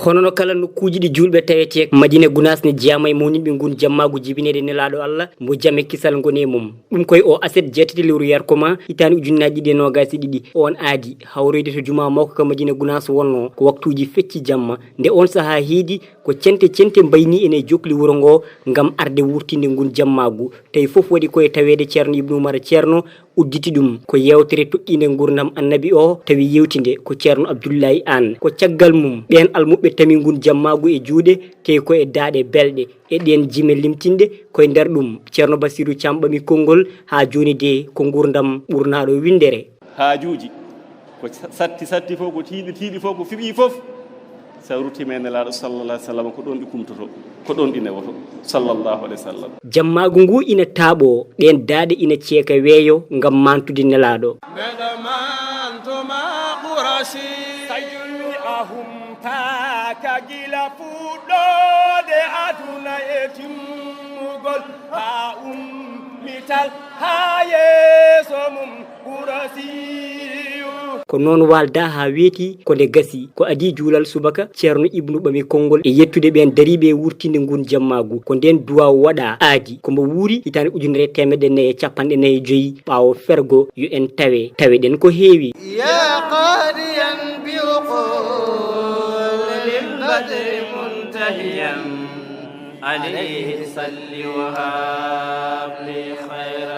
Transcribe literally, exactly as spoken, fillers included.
Kono no kala nokkuuji ɗi juulɓe tawetee, Madina Gunaas ne jeyama e mawninɓe ngun jammaagu jibineede Nelaaɗo Allah, mo jam e kisal ngoni e mum. Ɗum koye o aset jeetati lewru yarkoma, hitaande ujunnaaji ɗiɗi e noogaas e ɗiɗi. On aadi hawroyde to jumaa mawka ka Madina Gunaas wonnoo ko waktuuji fecci jamma. Nde on sahaa heedi, ko cente cente mbayni ene jokli wuro ngo ngam arde wurtinde ngun jammaagu. Tawi fof waɗi koye taweede Ceerno Ibnu Umar Ceerno, udditi ɗum ko yeewtere toɗɗiinde nguurndam Annabi o, tawi yewtinde ko Ceerno Abdullahi Aan. Ko caggal mum ɓeen almuɓɓe tami ngun jammaagu e juuɗe, tawi ko e daaɗe belɗe e ɗeen jime limtinɗe. Koye nder ɗum Ceerno Basiiru Caam ɓami konngol, haa jooni de ko nguurndam ɓurnaaɗo winndere. Haajuuji ko satti satti fof, ko tiiɗi tiiɗi fof, ko fiɓi fof, so a ruttiima e Nelaaɗo sallallahu alaihi wasallam, ko ɗoon ɗi kumtoto, ko ɗoon ɗi newoto, sallallahu alaihi wasallam. Jammaagu ngu ina taaɓoo, ɗeen daaɗe ina ceeka weeyo ngam maantude Nelaaɗo. Mbeɗa maantoma Qurayshi. Sayyi'ahum taaka gila fuɗɗoode aduna e timmugol, haa ummital, haa yeeso mum Qurayshi. Ko noon waalda haa weeti, ko nde gasi, ko adii juulal subaka, Ceerno Ibnu ɓami konngol e yettude ɓeen dariiɓe e wurtinde ngun jammaagu. Ko ndeen duwaaw waɗaa aadi, ko mbo wuuri hitaande ujunere e teemedde nayi e cappanɗe nayi e joyi ɓaawo fergo, yo en tawe, taweɗen ko heewi. يا قاريا بالقول للبدر منتهيا عليه صل وهب لي خير